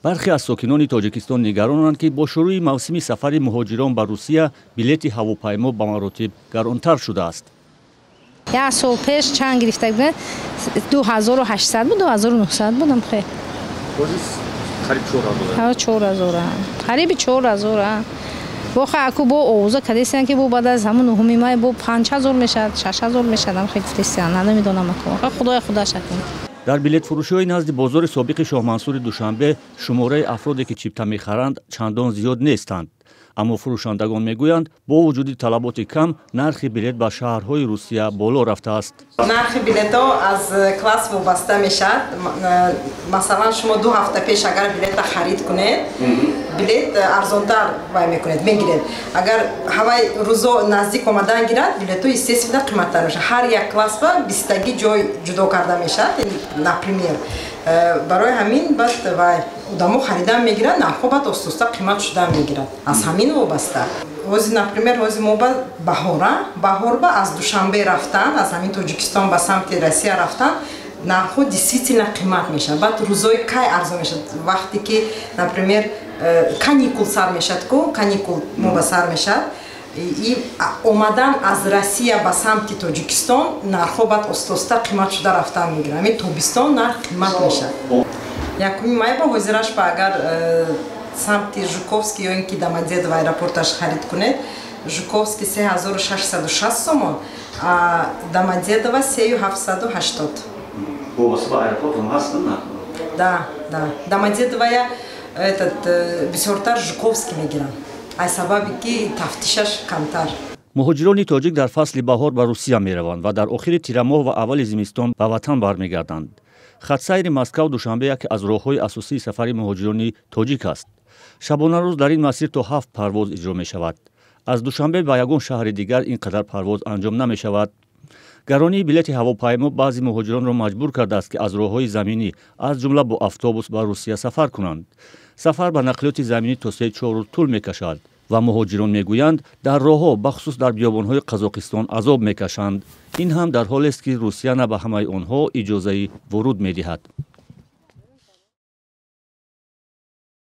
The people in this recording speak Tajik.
Бархе аз сокинони Тоҷикистон нигаронанд, ки бо шурӯи мавсими сафари муҳоҷирон ба Русия билети ҳавопаймо ба маротиб гаронтар шудааст. Як сол пеш чанд гирифта будем? 2800 буд, 2900 будам хе. Қариб 4000. 4000. Қариби 4000. Бо хаку бо овоза кадесиян, ки бо баъд аз ҳамун 9 май бо 5000 мешавад, 6000 мешавад, ам хе гуфтесиян. Намедонам аку. Худоя худаш акун. Дар билетфурӯшиҳои назди бозори собиқи Шоҳмансури Душанбе шумораи афроде, ки чипта мехаранд, чандон зиёд нестанд. Аммо фурӯшандагон мегӯянд, бо вуҷуди талаботи кам нархи билет ба шаҳрҳои Русия боло рафтааст. Нархи билетҳо аз класс вобаста мешавад. Масалан, шумо 2 ҳафта пеш агар билета харид кунед, билет арзонтар вай мекунед, мегиред. Агар ҳавай рӯзо наздик омадан гирад, билетҳо, естественно, қиматтар мешавад. Ҳар як класс ба бистаги ҷой ҷудо карда мешавад, например. Барои ҳамин баъд вай одамо харидан мегиранд, нархҳо баъд оста-оста қимат шудан мегирад, аз ҳамин вобаста. Ҳозир, например, ҳозир мо ба баҳора, баҳор ба аз Душанбе рафтан, аз ҳамин Тоҷикистон ба самти Россия рафтан, нархҳо действительно қимат мешавад. Баъд рӯзои кай арзон мешавад? Вақте ки, например, каникул сар мешавад ку, каникул мо ба сар мешавад и омадан аз Россия ба самти Тоҷикистон, нархҳо баъд оста-оста қимат шуда рафтан мегирад. Ҳамин тобистон нарх қимат мешавад. 1 май ба ҳозираш ба агар самти Жуковский ё ин ки Домодедово аэропорташ харид кунед, Жуковский 3660 сомон, а Домодедово 3780. Вобаста ба аэропортам ҳастанд? Да, Домодедовая этот бисёртар Жуковский мегиранд, аз сабаби ки тафтишаш камтар. Муҳоҷирони тоҷик дар фасли баҳор ба Русия мераванд ва дар охири тирамоҳ ва аввали зимистон ба ватан бармегарданд. Хатсайри Москав Душанбе яке аз роҳҳои асосии сафари муҳоҷирони тоҷик аст. Шабонарӯз дар ин масир то ҳафт парвоз иҷро мешавад. Аз Душанбе ба ягон шаҳри дигар ин қадар парвоз анҷом намешавад. Гаронии билети ҳавопаймо баъзе муҳоҷиронро маҷбур кардааст, ки аз роҳҳои заминӣ, аз ҷумла бо автобус, ба Русия сафар кунанд. Сафар ба нақлиёти заминӣ то 3-4 рӯз тӯл мекашад ва муҳоҷирон мегӯянд, дар роҳҳо, бахусус дар биёбонҳои Қазоқистон, азоб мекашанд. Ин ҳам дар ҳолест, ки Русия на ба ҳамаи онҳо иҷозаи вуруд медиҳад.